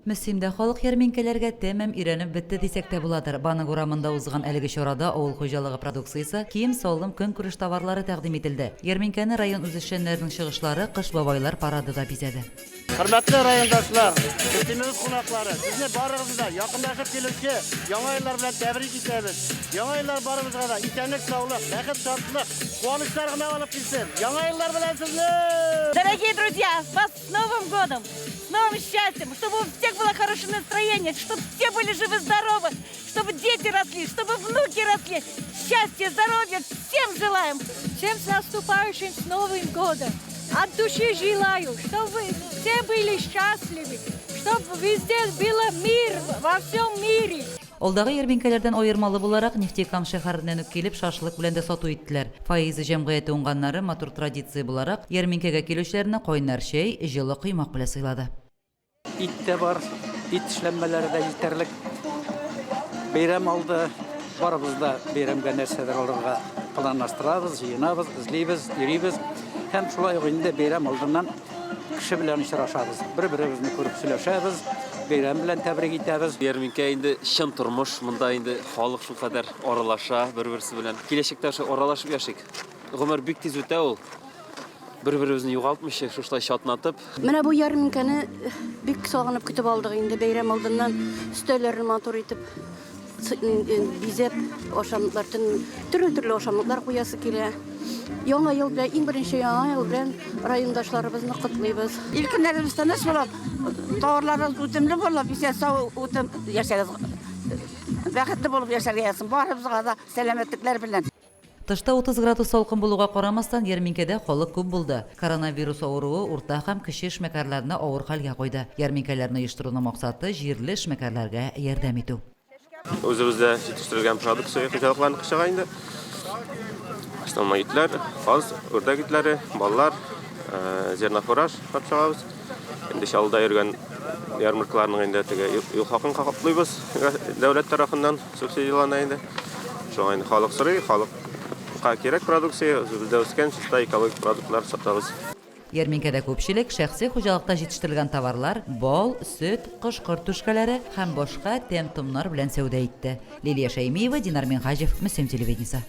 Мөслимдә халык ярминкәләргә тәмам өйрәнеп бетте дисәк тә буладыр. Банк урамында узган әлеге чарада авыл хуҗалыгы продукциясе, кием-салым, көнкүреш товарлары тәкъдим ителде. Ярминкәне район үзешчәннәренең чыгышлары, Кыш бабайлар парады да бизәде. Хөрмәтле райондашлар, Мөслимебез кунаклары, сезне барыгызны да якынлашып килүче Яңа еллар белән тәбрик итәбез. Яңа еллар барыбызга да исәнлек-саулык, бәхет-шатлык, куанычлар гына алып килсен. Яңа еллар белән сезне! Дорогие друзья, вас с Новым годом! С новым счастьем! Чтобы у всех было хорошее настроение, чтобы все были живы-здоровы, чтобы дети росли, чтобы внуки росли. Счастья, здоровья всем желаем! Всем с наступающим, с Новым годом! От души желаю, чтобы все были счастливы, чтобы везде было мир во всем мире. Алдагы ярминкәләрдән аермалы буларак, Нефтекам шәһәреннән үк килеп, шашлык белән дә сату иттеләр. Фаиза җәмгыяте уңганнары, матур традиция буларак, ярминкәгә килүчеләрне кайнар чәй, җылы коймак белән сыйлады. Ит тә бар, ит эшләнмәләре дә җитәрлек. Бәйрәм алды, барыбыз да бәйрәмгә нәрсәдер алырга планлаштырабыз, җыенабыз, эзлибез, йөрибез. Һәм шулай ук инде бәйрәм алдыннан кеше белән очрашабыз, бер-беребезне күреп сөйләшәбез, бәйрәм белән тәбрик итәбез. Ярминкә инде чын тормыш, монда инде халык шулкадәр аралаша бер-берсе белән. Киләчәктә шулай аралашып яшик. Гомер бик тиз үтә ул. Бер-беребезне югалтмыйча, шушылай чатнатып. Менә бу ярминкәне бик сагынып көтеп алдык инде, бәйрәм алдыннан өстәлләрне матур итеп бизәп, ашамлыклар, төрле-төрле ашамлыклар куясы килә. Яңа ел белән, иң беренче яңа ел белән райондашларыбызны котлыйбыз. Ил көннәребез тыныч булып, товарларыбыз үтемле булып, исән-сау үтем яшәгез. Бәхетле булып яшәргә язсын барыбызга да сәламәтлекләр белән. Тышта 30 градус салкын булуга карамастан, ярминкәдә халык күп булды. Коронавирус авыруы урта һәм кече эшмәкәрләрне авыр хәлгә куйды. Ярминкәләрне оештыруның максаты, җирле эшмәкәрләргә ярдәм итү. Үзебездә җитештерелгән продукция хуҗалыкларныкы чыга инде. Основной итләр, каз, үрдәк итләре, баллар, зернофураж алып чыгабыз. Инде Чаллыда йөргән ярмаркаларның инде теге юл хакын каплыйбыз дәүләт тарафыннан субсидияләнә инде. Шуңа инде халык сорый, халыкка кирәк продукция, үзебездә үскән чиста экологик продуктлар сатабыз. Ярминкәдә күпчелек шәхси хуҗалыкта җитештерелгән товарлар, бал, сөт, кош-корт түшкәләре һәм башка тәм-томнар белән сәүдә итте. Лилия Шәймиева, Динар Минһаҗев, Мөслим телевидениесе.